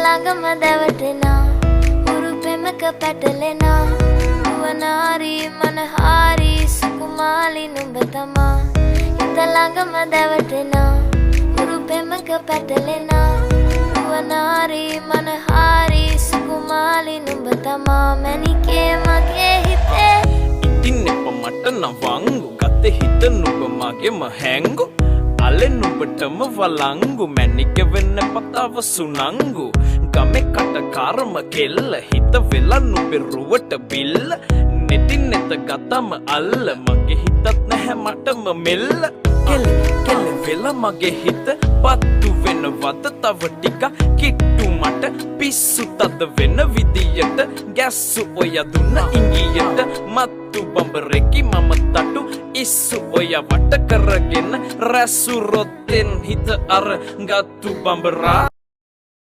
ළඟම දැවටෙනා, උරු පෙමක පැටලෙනා, නුවනාරී මනහාරී සුකුමාලි නුඹ තමා. හිත ළඟම දැවටෙනා, උරු පෙමක පැටලෙනා, නුවනාරී මනහාරී සුකුමාලි නුඹ තමා. මැණිකේ මගේ හිතේ. ඉතින් එප මට නවංගු, ගත හිත නුඹ මගේම හැංගු. අලෙ නුඹටම වලංගු, මැණික වෙන්න පතාව සුනංගු. ගමේ කටකාරම කෙල්ල, හිත වෙලා නුඹේ රුවට බිල්ල. නෙතින් නෙත ගතම අල්ල, මගේ හිතත් නැහැ මටම මෙල්ල. කෙලෙ කෙලෙ වෙලා මගේ හිත පත්තු වෙනවද තව ටිකක් කිට්ටු? මට පිස්සු තද වෙන විදියට ගැස්සු ඔය දුන්න ඉංගියට. මත්තු බඹරෙකි මම තටු ඉස්සු, ඔය වට කරගෙන රැස්සු රොත්තෙන් හිත අර ගත්තු බඹරා.